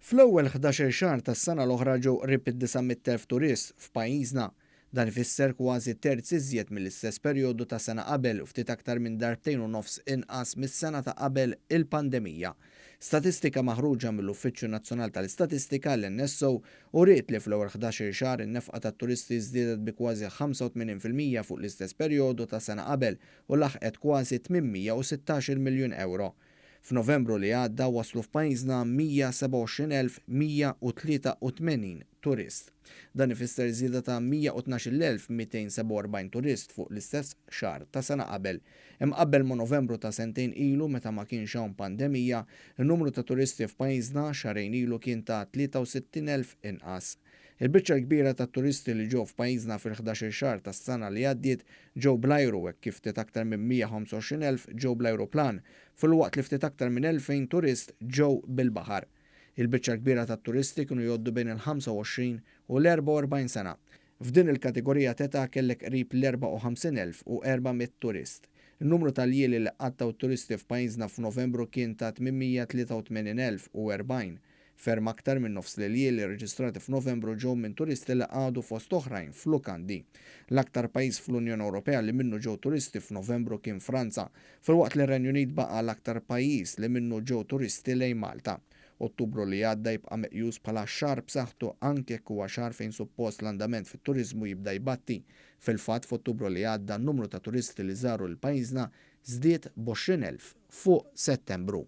Fl-ewwel 11-il xahar tas-sena l-oħra ġew qrib id-900,000 turist f'pajjiżna. Dan ifisser kważi terz iżjed mill-istess perjodu ta' sena qabel u ftit aktar minn darbtejn u nofs inqas mis-sena ta' qabel il-pandemija. Statistika maħruġa mill-Uffiċċju Nazzjonal tal-Istatistika, l-NSO, uriet li fl-ewwel 11-il xahar in-nefqa tat-turisti żdiedet bi kważi 85% fuq l-istess perjodu ta' sena qabel u laħqet kważi 816-il miljun ewro. F'Novembru li għadda waslu f'pajjiżna 127,183 turist. Dan ifisser żieda ta' 112,247 turist fuq l-istess xahar ta' sena qabel. Imqabbel ma' Novembru ta' sentejn ilu meta ma kienx hawn pandemija, in-numru ta' turisti f'pajjiżna xahrejn ilu kien ta' 63,000 inqas. Il-biċċa l-kbira tat-turisti li ġew f'pajjiżna fil-ħdax-il xahar tas-sena li għaddiet ġew bl-ajru hekk kif ftit aktar minn 125,000 ġew bl-ajruplan, filwaqt li ftit aktar minn 2,000 turist ġew bil-baħar. Il-biċċa l-kbira tat-turisti kienu jgħoddu bejn il-25 u l-44 sena. F'din il-kategorija t'età kellek qrib l-54,400 turist. In-numru ta' ljieli li qattgħu t-turisti f'pajjiżna f'Novembru kien ta' 883,040. Ferm aktar minn nofs l-iljieli rreġistrati f'Novembru ġew minn turisti li qagħdu fost oħrajn f'lukandi. L-aktar pajjiż fl-Unjoni Ewropea li minnu ġew turisti f'Novembru kien Franza, filwaqt li r-Renju Unit baqa' l-aktar pajjiż li minnu ġew turisti lejn Malta. Ottubru li għadda jibqa' meqjus bħala xahar b'saħħtu anke jekk huwa xahar fejn suppost l-andament fit-turiżmu jibda jbatti. Fil-fatt f'Ottubru li għadda n-numru ta' turisti li żaru lil pajjiżna żdied b'20,000 fuq Settembru.